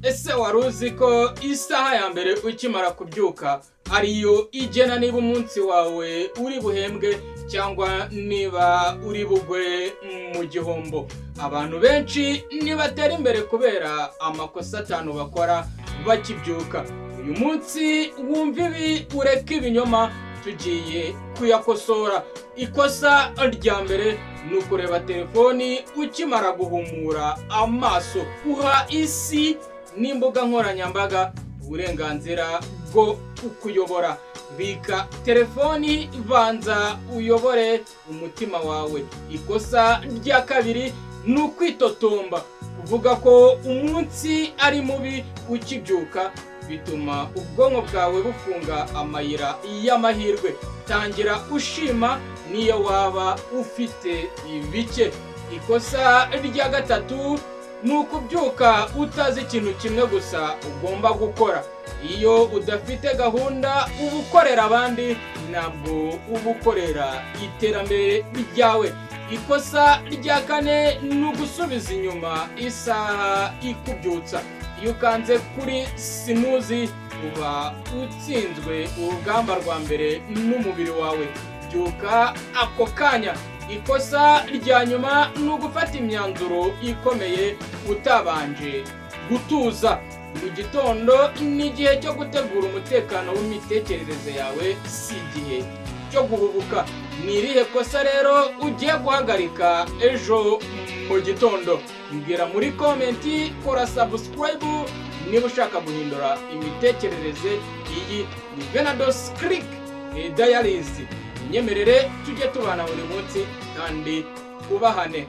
Ese wari uzi ko isaha ya mbere ukimara kubyuka ariyo igena niba umunsi wawe uri buhembwe cyangwa niba uri bugwe mu gihombo? Abantu benshi ntibatera imbere kubera amakosa atanu bakora bakibyuka. Uyu munsi wumva ibi, ureke ibinyoma, tugiye kuyakosora. Ikosa rya mbere ni ukureba telefoni ukimara guhumura amaso. Uha isi n'imbuga nkoranyambaga uburenganzira bwo kukuyobora. Bika telefoni, banza uyobore umutima wawe. Ikosa rya kabiri ni ukwitotomba. Kuvuga ko umunsi ari mubi ukibyuka bituma ubwonko bwawe bufunga amayira y'amahirwe. Tangira ushima niyo waba ufite bike. Ikosa rya gatatu ni ukubyuka utazi ikintu kimwe gusa ugomba gukora. Iyo udafite gahunda, uba ukorera abandi, ntabwo uba ukorera iterambere ryawe. Ikosa rya kane ni ugusubiza inyuma isaha ikubyutsa. Iyo ukanze kuri snooze, uba utsinzwe urugamba rwa mbere n'umubiri wawe. Byuka ako kanya. Ikosa rya nyuma ni ugufata imyanzuro ikomeye utabanje gutuza. Mu gitondo ni igihe cyo gutegura umutekano w'imitekerereze yawe, si igihe cyo guhubuka. Ni irihe kosa rero ugiye guhagarika ejo mu gitondo? Mbwira muri comment. Kora subscribe niba ushaka guhindura imitekerereze. Iyi ni Venados Click Diaries. Nyemerere tujye tubana buri munsi kandi twubahane.